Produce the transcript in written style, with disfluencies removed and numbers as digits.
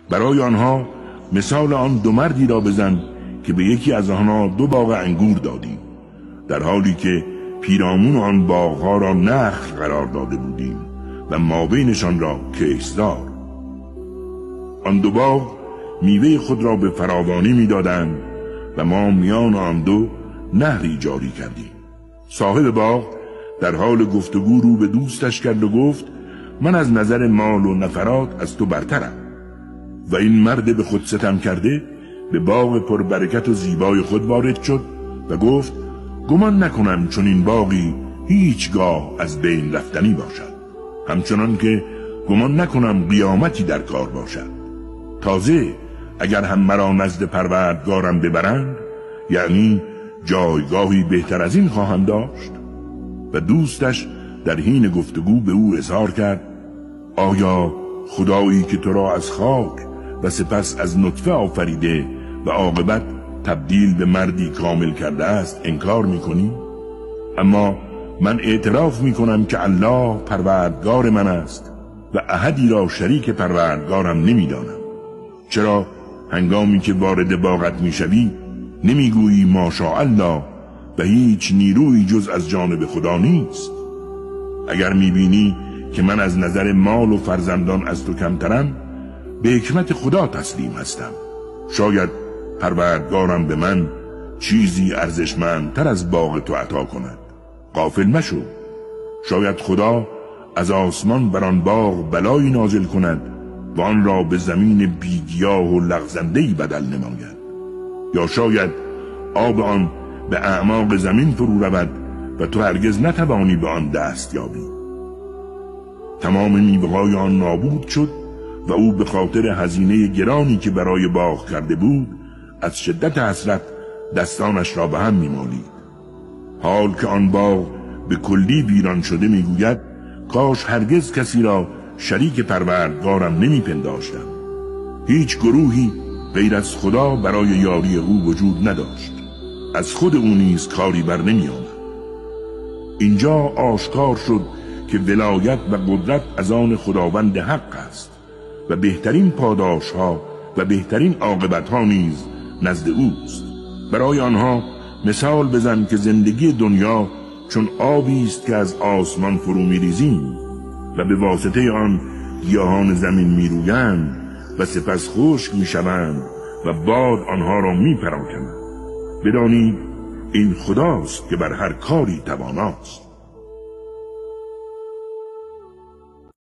برای آنها مثال آن دو مردی را بزن که به یکی از آنها 2 باغ انگور دادیم، در حالی که پیرامون آن باغها را نخل قرار داده بودیم و مابینشان را کشتزار. آن 2 باغ میوه خود را به فراوانی میدادند و ما میان آن 2 نهری جاری کردیم. صاحب باغ در حال گفتگو رو به دوستش کرد و گفت من از نظر مال و نفرات از تو برترم. و این مرد به خود ستم کرده به باغ پربرکت و زیبای خود وارد شد و گفت گمان نکنم چون این باغی هیچگاه از بین رفتنی باشد، همچنان که گمان نکنم قیامتی در کار باشد. تازه اگر هم مرا نزد پروردگارم ببرند، یعنی جایگاهی بهتر از این خواهم داشت. و دوستش در حین گفتگو به او اظهار کرد آیا خدایی که تو را از خاک و سپس از نطفه آفریده و عاقبت تبدیل به مردی کامل کرده است انکار میکنی؟ اما من اعتراف میکنم که الله پروردگار من است و احدی را شریک پروردگارم نمیدانم. چرا هنگامی که وارد باغت میشوی نمیگویی ماشاءالله و هیچ نیرویی جز از جانب خدا نیست؟ اگر میبینی که من از نظر مال و فرزندان از تو کمترم، به حکمت خدا تسلیم هستم. شاید پروردگارم به من چیزی ارزشمندتر از باغ تو عطا کند. غافل مشو، شاید خدا از آسمان بر آن باغ بلایی نازل کند و آن را به زمین بیگیاه و لغزنده‌ای بدل نماید، یا شاید آب آن به اعماق زمین فرو رود و تو هرگز نتوانی به آن دست یابی. تمام میوه‌های آن نابود شد و او به خاطر هزینه گرانی که برای باغ کرده بود از شدت حسرت دستانش را به هم می‌مالید. حال که آن باغ به کلی ویران شده میگوید کاش هرگز کسی را شریک پروردگارم نمیپنداشتم. هیچ گروهی غیر از خدا برای یاری او وجود نداشت. از خود او نیز کاری بر نمی آمد. اینجا آشکار شد که ولایت و قدرت از آن خداوند حق است و بهترین پاداش ها و بهترین عاقبت ها نیز نزد اوست. برای آنها مثال بزن که زندگی دنیا چون آبی است که از آسمان فرو می‌ریزیم و به واسطه آن گیاهان زمین می‌رویند و سپس خشک می‌شوند و باد آنها را می‌پراکند. بدانید این خداست که بر هر کاری تواناست.